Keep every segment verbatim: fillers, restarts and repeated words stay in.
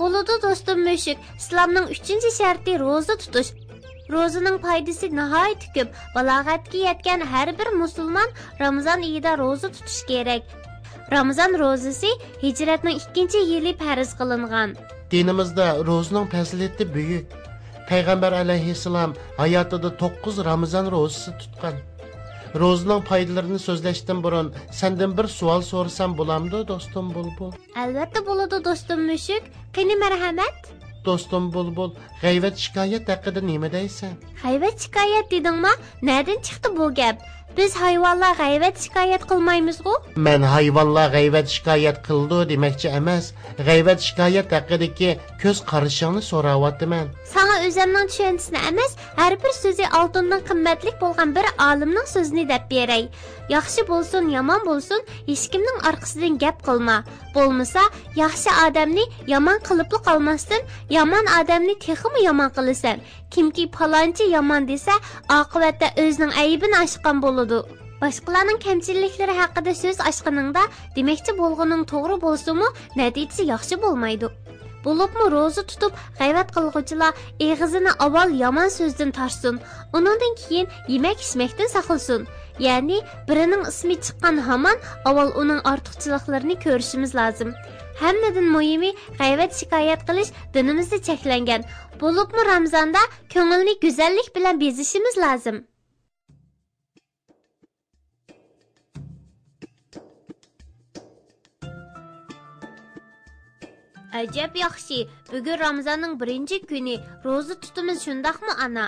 بولىدۇ دوستۇم مۈشۈك، ئىسلامنىڭ ئۈچىنچى شەرتى روزا تۇتۇش. روزىنىڭ پايدىسى ناھايىتى كۆپ. بالاغەتكە يەتكەن ھەر بىر مۇسۇلمان رامىزان ئېيىدا روزا تۇتۇشى كېرەك. رامىزان روزىسى ھىجرەتنىڭ ئىككىنچى يىلى پەرز قىلىنغان. دىنىمىزدا روزىنىڭ پەزىلىتى بۈيۈك. پەيغەمبەر ئەلەيھىسسالام ھاياتىدا توققۇز رامىزان روزىسى تۇتقان. روزىنىڭ پايدىلىرىنى سۆزلەشتىن بۇرۇن سەندىن بىر سوئال سورىسام بولامدۇ، دوستۇم بۇلبۇل؟ ئەلۋەتتە بولىدۇ، دوستۇم مۈشۈك. قېنى، مەرھەمەت. دوستۇم بۇلبۇل، غەيۋەت شىكايەت ھەققىدە نېمە دەيسەن؟ غەيۋەت شىكايەت دېدىڭما؟ نەدىن چىقتى بۇ گەپ؟ بىز ھايۋانلار غەيۋەت شىكايەت قىلمايمىزغۇ؟ مەن ھايۋانلار غەيۋەت شىكايەت قىلىدۇ دېمەكچى ئەمەس، غەيۋەت شىكايەت ھەققىدىكى كۆز قارىشىڭنى سوراۋاتىمەن. ساڭا ئۆزەمنىڭ چۈشەنچىسىنى ئەمەس، ھەر بىر سۆزى ئالتۇندىن قىممەتلىك بولغان بىر ئالىمنىڭ سۆزىنى دەپ بېرەي. ياخشى بولسۇن، يامان بولسۇن، ھېچكىمنىڭ ئارقىسىدىن گەپ قىلما. بولمىسا، ياخشى ئادەمنى يامان قىلىپلا قالماستىن، يامان ئادەمنى تېخىمۇ يامان قىلىسەن. كىمكى پالانچى يامان دېسە، ئاقىۋەتتە ئۆزىنىڭ ئەيىبىنى ئاچقان بولىدۇ. باشقىلارنىڭ كەمچىلىكلىرى ھەققىدە سۆز ئاچقىنىڭدا، دېمەكچى بولغىنىڭ توغرا بولسىمۇ، نەتىجىسى ياخشى بولمايدۇ. بولۇپمۇ روزا تۇتۇپ غەيۋەت قىلغۇچىلار ئېغىزىنى ئاۋۋال يامان سۆزدىن تارتسۇن، ئۇنىڭدىن كېيىن يېمەك-ئىچمەكتىن ساقلىسۇن. يەنى بىرىنىڭ ئىسمى چىققان ھامان ئاۋۋال ئۇنىڭ ئارتۇقچىلىقلىرىنى كۆرۈشىمىز لازىم. ھەممىدىن مۇھىمى، غەيۋەت-شىكايەت قىلىش دىنىمىزدا چەكلەنگەن. بولۇپمۇ رامىزاندا كۆڭۈلنى گۈزەللىك بىلەن بېزىشىمىز لازىم. ئەجەب ياخشى، بۈگۈن رامىزاننىڭ بىرىنچى كۈنى، روزا تۇتىمىز، شۇنداقمۇ ئانا؟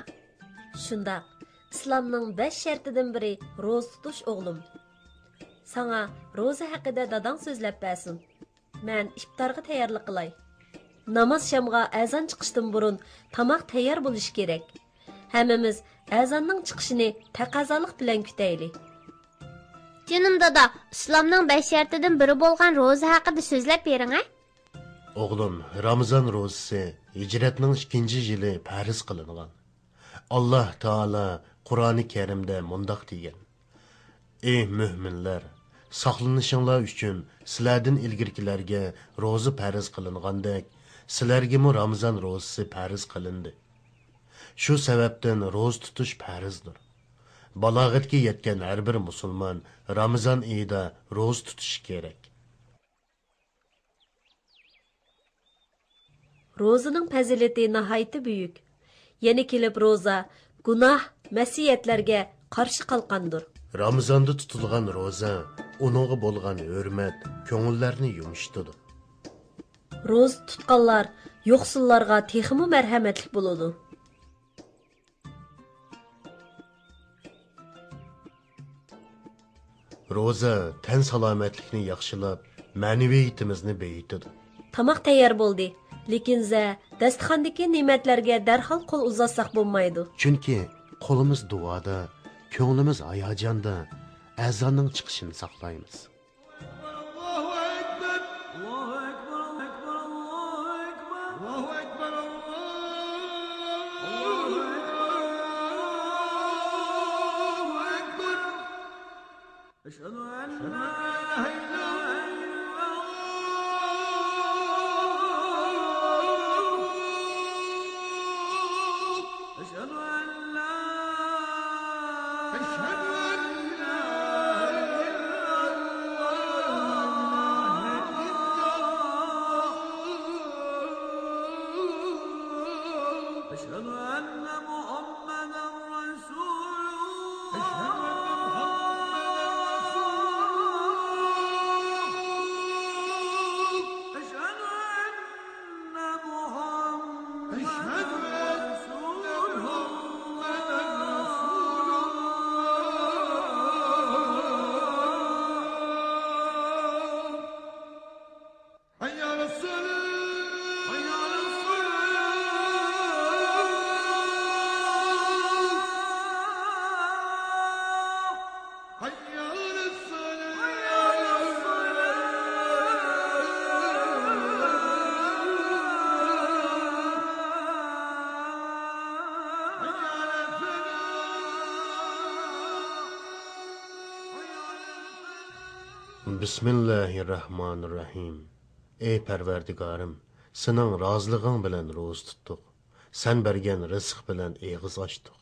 شۇنداق. ئىسلامنىڭ بەش شەرتىدىن بىرى روزا تۇتۇش، ئوغلۇم. ساڭا روزا ھەققىدە داداڭ سۆزلەپ بەرسۇن. مەن ئىپتارغا تەييارلىق قىلاي. ناماز شامغا ئەزان چىقىشتىن بۇرۇن تاماق تەييار بولۇشى كېرەك. ھەممىمىز ئەزاننىڭ چىقىشىنى تەقەززالىق بىلەن كۈتەيلى. جېنىم دادا، ئىسلامنىڭ بەش شەرتىدىن بىرى بولغان روزا ھەققىدە سۆزلەپ بېرىڭە. ئوغلۇم، رامىزان روزىسى ھىجرەتنىڭ ئىككىنچى يىلى پەرز قىلىنغان. ئاللاھ تائالا قۇرئانى كەرىمدە مۇنداق دېگەن: ئى مۆمىنلەر! ساقلىنىشىڭلار ئۈچۈن سىلەردىن ئىلگىرىكىلەرگە روزا پەرز قىلىنغاندەك، سىلەرگىمۇ رامىزان روزىسى پەرز قىلىندى. شۇ سەۋەبتىن روزا تۇتۇش پەرزدۇر. بالاغەتكە يەتكەن ھەر بىر مۇسۇلمان رامىزان ئېيىدا روزا تۇتۇشى كېرەك. روزىنىڭ پەزىلىتى ناھايىتى بۈيۈك. يەنە كېلىپ روزا گۇناھ، مەسىيەتلەرگە قارشى قالقاندۇر. رامىزاندا تۇتۇلغان روزا ئۇنىڭغا بولغان ھۆرمەت كۆڭۈللەرنى يۇمشىتىدۇ. روزا تۇتقانلار يوقسۇللارغا تېخىمۇ مەرھەمەتلىك بولىدۇ. روزا تەن سالامەتلىكنى ياخشىلاپ، مەنىۋىيىتىمىزنى بېيىتىدۇ. تاماق تەييار بولدى، لېكىن زە دەستىخاندىكى نېمەتلەرگە دەرھال قول ئۇزاتساق بولمايدۇ. چۈنكى قولىمىز دۇئادا، كۆڭلىمىز ھاياجاندا ئەزاننىڭ چىقىشىنى ساقلايمىز. أشهد أن لا إله إلا الله. أشهد أن لا، أشهد أن لا إله إلا الله. أشهد أن محمدا رسول الله. أشهد أن محمدا رسول الله. أشهد أن محمدا، أشهد أن رسول الله. محمدا رسول الله. حي على الصلاة. حي على الصلاة. حي على الصلاة. حي على الصلاة. حي على الفلاح. حي على الفلاح. بسم الله الرحمن الرحيم. ئەي پەرۋەردىگارىم، سېنىڭ رازىلىقىڭ بىلەن روزا تۇتتۇق. سەن بەرگەن رىزىق بىلەن ئېغىز ئاچتۇق.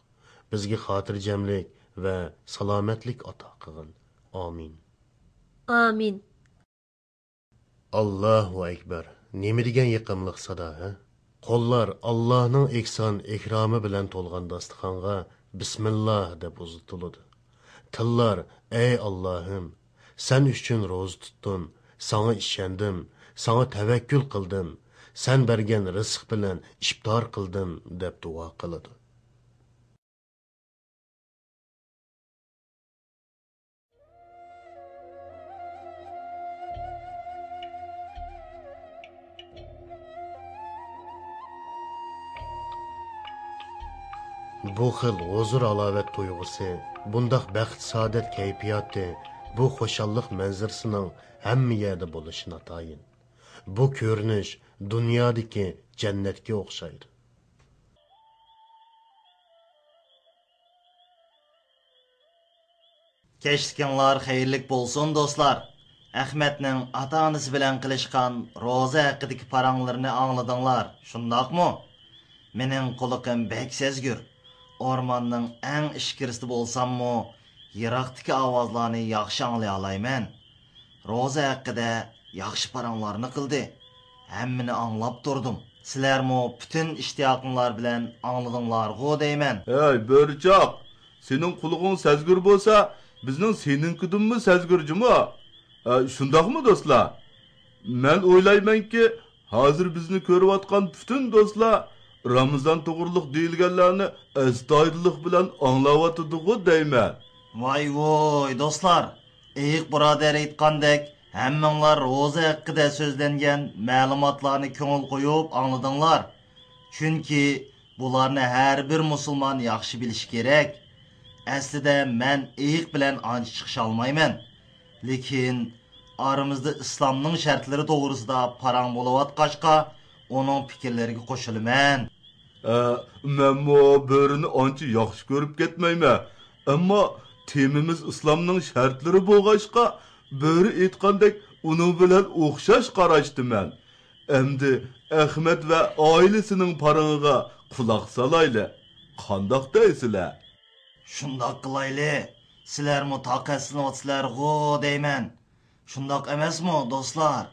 بىزگە خاتىرجەملىك ۋە سالامەتلىك ئاتا قىلغىن. ئامىن. ئامىن. ئاللاھۇ ئەكبەر. نېمە دېگەن يېقىملىق سادا، ھە؟ قوللار ئاللاھنىڭ ئېھسان ئىكرامى بىلەن تولغان داستىخانغا بىسمىللا دەپ ئۇزىتىلىدۇ. تىللار، ئەي ئاللاھىم، سەن ئۈچۈن روزا تۇتتۇم، ساڭا ئىشەندىم، ساڭا تەۋەككۈل قىلدىم، سەن بەرگەن رىزىق بىلەن ئىپتار قىلدىم دەپ دۇئا قىلىدۇ. بۇ خىل ھۇزۇر-ھالاۋەت تۇيغۇسى، بۇنداق بەخت-سائادەت كەيپىياتى، بۇ خۇشاللىق مەنزىرىسىنىڭ ھەممە يەردە بولۇشى ناتايىن. بۇ كۆرۈنۈش دۇنيادىكى جەننەتكە ئوخشايدۇ. كەچلىكىڭلار خەيرلىك بولسۇن، دوستلار! ئەخمەتنىڭ ئاتا-ئانىسى بىلەن قىلىشقان روزا ھەققىدىكى پاراڭلىرىنى ئاڭلىدىڭلار، شۇنداقمۇ؟ مېنىڭ قۇلىقىم بەك سەزگۈر. ئورماننىڭ ئەڭ ئىچكىرىسىدە بولساممۇ، يىراقتىكى ئاۋازلارنى ياخشى ئاڭلىيالايمەن. روزا ھەققىدە ياخشى پاراڭلارنى قىلدى. ھەممىنى ئاڭلاپ تۇردۇم. سىلەرمۇ پۈتۈن ئىشتىياقىڭلار بىلەن ئاڭلىدىڭلارغۇ دەيمەن. ھەي، بۆرىچاق! سېنىڭ قۇلىقىڭ سەزگۈر بولسا، بىزنىڭ سېنىڭكىدىنمۇ سەزگۈر جۇمۇ! ئە، شۇنداقمۇ، دوستلار؟ مەن ئويلايمەنكى، ھازىر بىزنى كۆرۈۋاتقان پۈتۈن دوستلار رامىزان توغرۇلۇق دېيىلگەنلەرنى ئەستايىدىللىق بىلەن ئاڭلاۋاتىدىغۇ دەيمەن. ۋاي ۋۇي، دوستلار! ئېيىق بۇرادەر ئېيتقاندەك، ھەممىڭلار روزا ھەققىدە سۆزلەنگەن مەلۇماتلارنى كۆڭۈل قويۇپ ئاڭلىدىڭلار. چۈنكى بۇلارنى ھەر بىر مۇسۇلمان ياخشى بىلىشى كېرەك. ئەسلىدە مەن ئېيىق بىلەن ئانچە چىقىشالمايمەن. لېكىن ئارىمىزدا ئىسلامنىڭ شەرتلىرى توغرىسىدا پاراڭ بولۇۋاتقاچقا، ئۇنىڭ پىكىرلىرىگە قوشۇلىمەن. ئە، مەنمۇ بۆرىنى ئانچە ياخشى كۆرۈپ كەتمەيمەن. ئەمما تېمىمىز ئىسلامنىڭ شەرتلىرى بولغاچقا، بۆرە ئېيتقاندەك ئۇنىڭ بىلەن ئوخشاش قاراشتىمەن. ئەمدى ئەخمەت ۋە ئائىلىسىنىڭ پارىڭىغا قۇلاق سالايلى. قانداق دەيسىلەر؟ شۇنداق قىلايلى. سىلەرمۇ تاقەتسىزلىنىۋاتىسىلەرغۇ دەيمەن. شۇنداق ئەمەسمۇ، دوستلار؟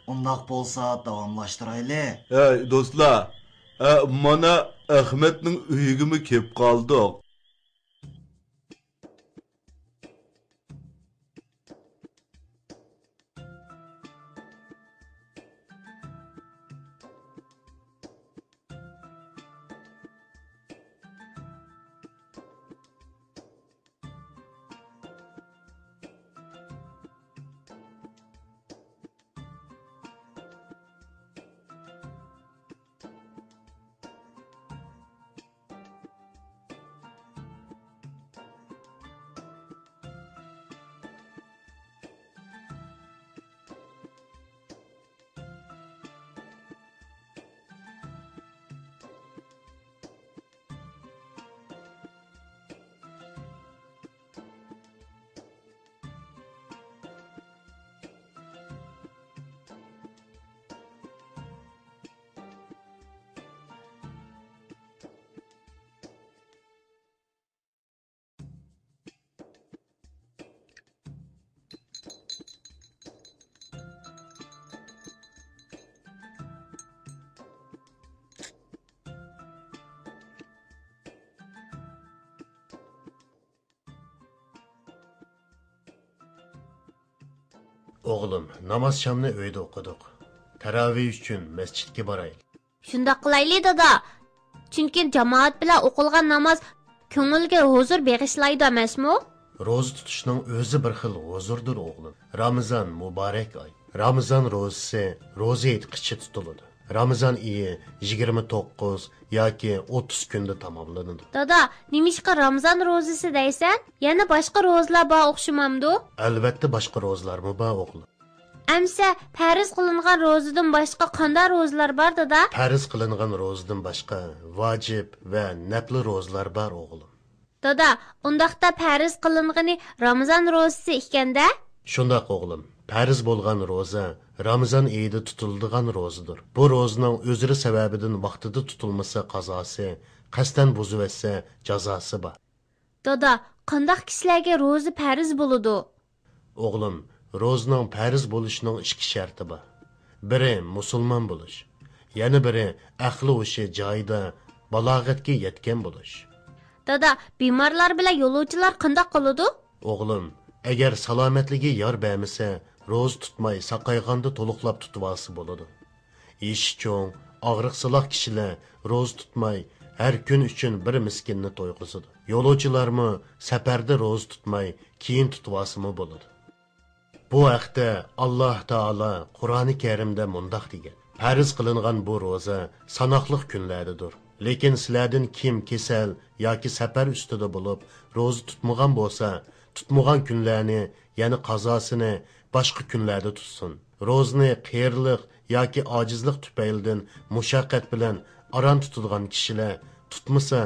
ئۇنداق بولسا داۋاملاشتۇرايلى. ھەي، دوستلار، ئە، مانا ئەخمەتنىڭ ئۆيىگىمۇ كېلىپ قالدۇق. ئوغلۇم، ناماز شامنى ئۆيدە ئوقۇدۇق. تاراۋىھ ئۈچۈن مەسچىتكە بارايلى. شۇنداق قىلايلى، دادا. چۈنكى جامائەت بىلەن ئوقۇلغان ناماز كۆڭۈلگە ھۇزۇر بېغىشلايدۇ ئەمەسمۇ؟ روزا تۇتۇشنىڭ ئۆزى بىر خىل ھۇزۇردۇر، ئوغلۇم. رامىزان مۇبارەك ئاي. رامىزان روزىسى روزا ھېيتقىچە تۇتۇلىدۇ. رامىزان ئېيى يىگىرمە توققۇز ياكى ئوتتۇز كۈندە تاماملىنىدۇ. دادا، نېمىشقا رامىزان روزىسى دەيسەن؟ يەنە باشقا روزىلار بار ئوخشىمامدۇ؟ ئەلۋەتتە، باشقا روزىلارمۇ بار، ئوغلۇم. ئەمسە پەرز قىلىنغان روزىدىن باشقا قانداق روزىلار بار، دادا؟ پەرز قىلىنغان روزىدىن باشقا ۋاجىپ ۋە نەپلى روزىلار بار، ئوغلۇم. دادا، ئۇنداقتا پەرز قىلىنغىنى رامىزان روزىسى ئىكەندە؟ شۇنداق، ئوغلۇم. پەرز بولغان روزا رامىزان ئېيىدا تۇتۇلىدىغان روزىدۇر. بۇ روزىنىڭ ئۆزرە سەۋەبىدىن ۋاقتىدا تۇتۇلمىسا قازاسى، قەستەن بۇزۇۋەتسە جازاسى بار. دادا، قانداق كىشىلەرگە روزا پەرز بولىدۇ؟ ئوغلۇم، روزىنىڭ پەرز بولۇشىنىڭ ئىككى شەرتى بار. بىرى مۇسۇلمان بولۇش، يەنە بىرى ئەقلى ھوشى جايىدا، بالاغەتكە يەتكەن بولۇش. دادا، بىمارلار بىلەن يولۇچىلار قانداق قىلىدۇ؟ ئوغلۇم، ئەگەر سالامەتلىكى يار بەرمىسە، روزا تۇتماي ساقايغاندا تولۇقلاپ تۇتۇۋالسا بولىدۇ. يېشى چوڭ، ئاغرىقسىراق كىشىلەر روزا تۇتماي، ھەر كۈن ئۈچۈن بىر مىسكىننى تويغۇزىدۇ. يولۇچىلارمۇ سەپەردە روزا تۇتماي، كېيىن تۇتۇۋالسىمۇ بولىدۇ. بۇ ھەقتە ئاللاھ تائالا قۇرئانى كەرىمدە مۇنداق دېگەن: پەرز قىلىنغان بۇ روزا ساناقلىق كۈنلەردىدۇر. لېكىن سىلەردىن كىم كېسەل ياكى سەپەر ئۈستىدە بولۇپ، روزا تۇتمىغان بولسا، تۇتمىغان كۈنلەرنى، يەنى قازاسىنى باشقا كۈنلەردە تۇتسۇن. روزىنى قېرىلىق ياكى ئاجىزلىق تۈپەيلىدىن مۇشەققەت بىلەن ئاران تۇتىدىغان كىشىلەر تۇتمىسا،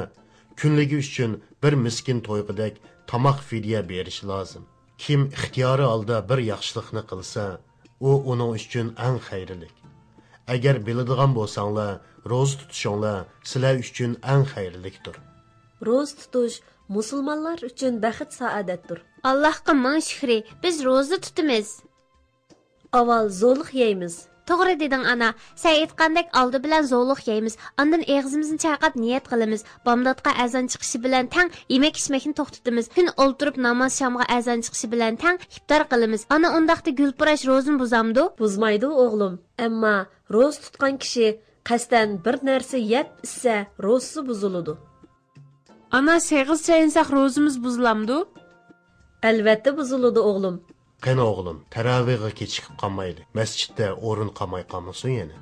كۈنلۈكى ئۈچۈن بىر مىسكىن تويغۇدەك تاماق فىدىيە بېرىشى لازىم. كىم ئىختىيارىي ھالدا بىر ياخشىلىقنى قىلسا، ئۇ ئۇنىڭ ئۈچۈن ئەڭ خەيرلىك. ئەگەر بىلىدىغان بولساڭلار، روزا تۇتۇشۇڭلار سىلەر ئۈچۈن ئەڭ خەيرلىكتۇر. روزا تۇتۇش مۇسۇلمانلار ئۈچۈن بەخت سائادەتتۇر. ئاللاھقا مىڭ شۈكرى، بىز روزا تۇتىمىز. ئاۋۋال زولۇق يەيمىز. توغرا دېدىڭ، ئانا. سەن ئېيتقاندەك، ئالدى بىلەن زولۇق يەيمىز، ئاندىن ئېغىزىمىزنى چايقاپ نىيەت قىلىمىز. بامداتقا ئەزان چىقىشى بىلەن تەڭ يېمەك-ئىچمەكنى توختىتىمىز. كۈن ئولتۇرۇپ ناماز شامغا ئەزان چىقىشى بىلەن تەڭ ئىپتار قىلىمىز. ئانا، ئۇنداقتا گۈلپۇراش روزىنى بۇزامدۇ؟ بۇزمايدۇ، ئوغلۇم. ئەمما روزا تۇتقان كىشى قەستەن بىر نەرسە يەپ ئىچسە، روزىسى بۇزۇلىدۇ. ئانا، سېغىز چاينىساق روزىمىز بۇزۇلامدۇ؟ ئەلۋەتتە بۇزۇلىدۇ، ئوغلۇم. قېنى ئوغلۇم، تەراۋىغا كېچىكىپ قالمايلى. مەسچىتتە ئورۇن قالماي قالمىسۇن يەنە.